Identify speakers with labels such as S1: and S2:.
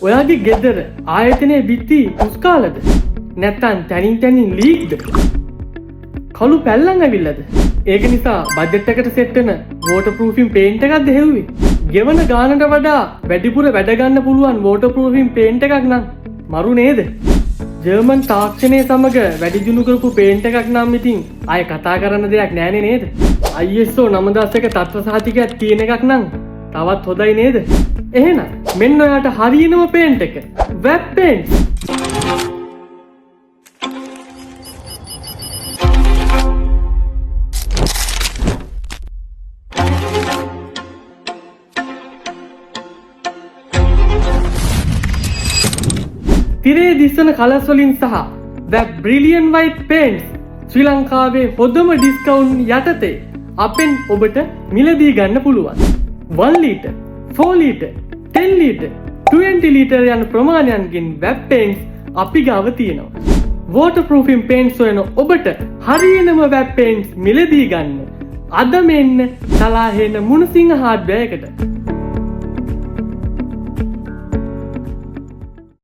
S1: ඔයාගේ ගෙදර ආයතනයේ බිත්ති පුස්කාලද? නැත්තම් තැනින් තැනින් ලීක්ද? කළු පැල්ලම් ඇවිල්ලාද? ඒක නිසා බජට් එකට සෙට් වෙන වෝටර් ප්‍රූෆින් පේන්ට් එකක්ද හෙව්වේ? ගෙවන ගානට වඩා වැඩිපුර වැඩ ගන්න පුළුවන් වෝටර් ප්‍රූෆින් පේන්ට් එකක් නම් මරු නේද? ජර්මන් තාක්ෂණය සමග වැඩි දියුණු කරපු පේන්ට් එකක් නම් ඉතින් ආයෙ කතා කරන්න දෙයක් නෑනේ නේද? ISO 9001 තත්ත්ව සහතිකයක් තියෙන එකක් නම් තවත් හොඳයි නේද? එහෙනම් මෙන්න ඔයාට හරියනම පේන්ට් එක. Web paints. තිරේ දිස්වන කලර්ස් වලින් සහ Web brilliant white paints Sri ලංකාවේ හොඳම ඩිස්කවුන්ට් යටතේ අපෙන් ඔබට මිලදී ගන්න පුළුවන්. 1 ලීටර්, 4 ලීටර්, 10 ලීටර්, 20 ලීටර් යන ප්‍රමාණයන්ගෙන් වෙබ් පේන්ට්ස් අපි ගාව තියෙනවා. වෝටර් ප්‍රූෆින් පේන්ට්ස් හොයන ඔබට හරියනම වෙබ් පේන්ට්ස් මිලදී ගන්න. අදම එන්න තලාහේන මුණසිංහ හાર્ඩ්වෙයාර් එකට.